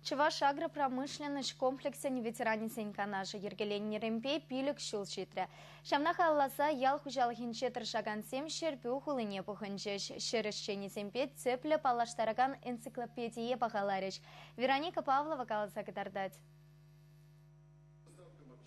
Чӑваш агропромышленноҫ комплексӗн ветеранӗсен канашӗ йӗркеленнӗренпе 5 ҫул ҫитрӗ. Ҫавна халалласа ял хуҫалӑхӗнче тӑрӑшакансем Ҫӗрпӳ хулине пухӑнчӗҫ. Ҫӗр ӗҫченӗсемпе тӗплӗ паллаштаракан энциклопедие пахаларӗҫ. Вероника Павлова каласа кӑтартать.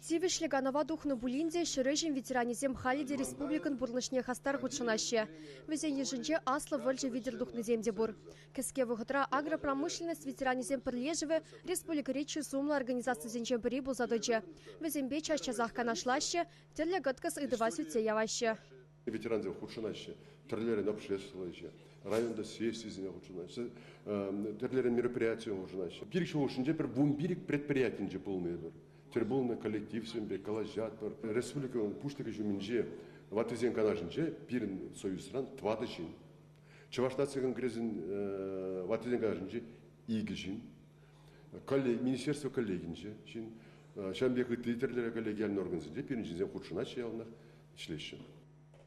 Тивӗҫлӗ канӑва тухнӑ пулин те ҫӗр ӗҫӗн ветеранӗсем халӗ те республикӑн пурнӑҫне хастар хутшӑнаҫҫӗ. Вӗсен йышӗнче аслӑ вӑрҫӑ витӗр тухнисем те пур. Кӗске вӑхӑтра агропромышленность ветеранӗсен пӗрлешӗвӗ республикӑри чи сумлӑ организацисенчен пӗри пулса тӑчӗ. Вӗсемпе час-часах канашлаҫҫӗ, тӗрлӗ кӑткӑс ыйтӑва сӳтсе яваҫҫӗ. Ветерансем хутшӑнаҫҫӗ, тӗрлӗрен обществӑллӑ ӗҫе, районта сессисене хутшӑнаҫҫӗ, тӗрлӗрен мероприятисене хутшӑнаҫҫӗ. Пилӗк ҫул хушшинче пӗр 15 предприятинче пулнӑ эпир. Тӗл пулнӑ коллективсемпе калаҫатпӑр. Республика Пуҫлӑхӗ ҫумӗнче Ваттисен канашӗнче пирӗн союзран тӑватӑ ҫын. Чӑваш наци конгресӗн Ваттисен канашӗнче икӗ ҫын. Министерство коллегинче ҫын. Ҫавӑн пек ытти тӗрлӗ коллегиальнӑй органсенче пирӗн ҫынсем хутшӑнаҫҫӗ яланах, ӗҫлеҫҫӗ.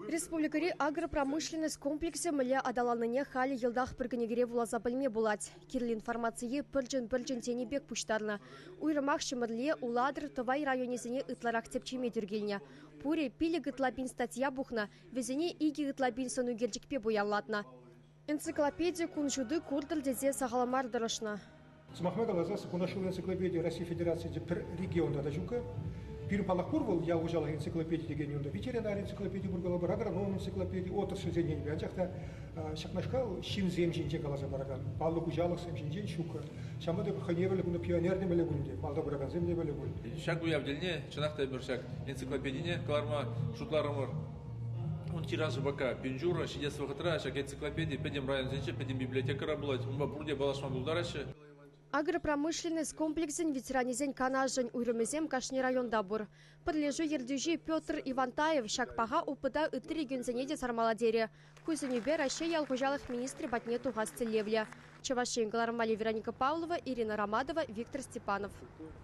Республикӑри агропромышленность комплексӗ мӗнле аталаннине халӗ йӑлтах пӗр кӗнекере вуласа пӗлме пулать. Кирлӗ информацие пӗрчӗн-пӗрчӗн тенӗ пек пуҫтарнӑ. Уйрӑмах Ҫӗмӗрле, Улатӑр, Тӑвай районӗсене ытларах тӗпчеме тӳр килнӗ. Пурӗ 5 ытла пин статья пухнӑ, вӗсене 2 ытла пин сӑнӳкерчӗкпе пуянлатнӑ. Энциклопеди кун ҫути куртӑр тесе сахал мар тӑрӑшнӑ. Сӑмах май каласан, кунашкал энциклопеди Россия Федерацийӗнче пӗр регионта та ҫуккӑ. Пирӗн паллах пур вӑл ял хуҫалӑх энциклопеди текен унта ветеринари энциклопеди пур калӑпӑр, агроном энциклопеди, отрасльсен енӗпе. Анчах та ҫакнашкал ҫынсем ҫинчен каласа паракан, паллӑ хуҫалӑхсем ҫинчен ҫуккӑ. Ҫавӑнпа та хӑйне евӗрлӗ кунта пионер темелле пуль ӗнтӗ, малта пыракансем темелле пуль. Ҫак уяв тӗлне чӑнах та эпир ҫак энциклопедине кӑларма шутларӑмӑр. Ун тиражӗ пока пин ҫурӑ. Ҫитес вӑхӑтра ҫак энциклопеди пӗтӗм районсенче, пӗтӗм библиотекӑра пулать. Унпа пурте паллашма пултараҫҫӗ. Агропромышленность комплексӗн ветеранӗсен канашӗн уйрӑмӗсем кашни районта пур. Пӗрлешӳ ертӳҫи Петр Ивантаев ҫак паха опыта ытти регионсене те сармалла терӗ. Ку сӗнӳпе Раҫҫей ял хуҫалӑх министрӗ патне тухас тӗллевлӗ. Чӑваш Ен кӑларӑм валли Вероника Павлова, Ирина Ромадова, Виктор Степанов.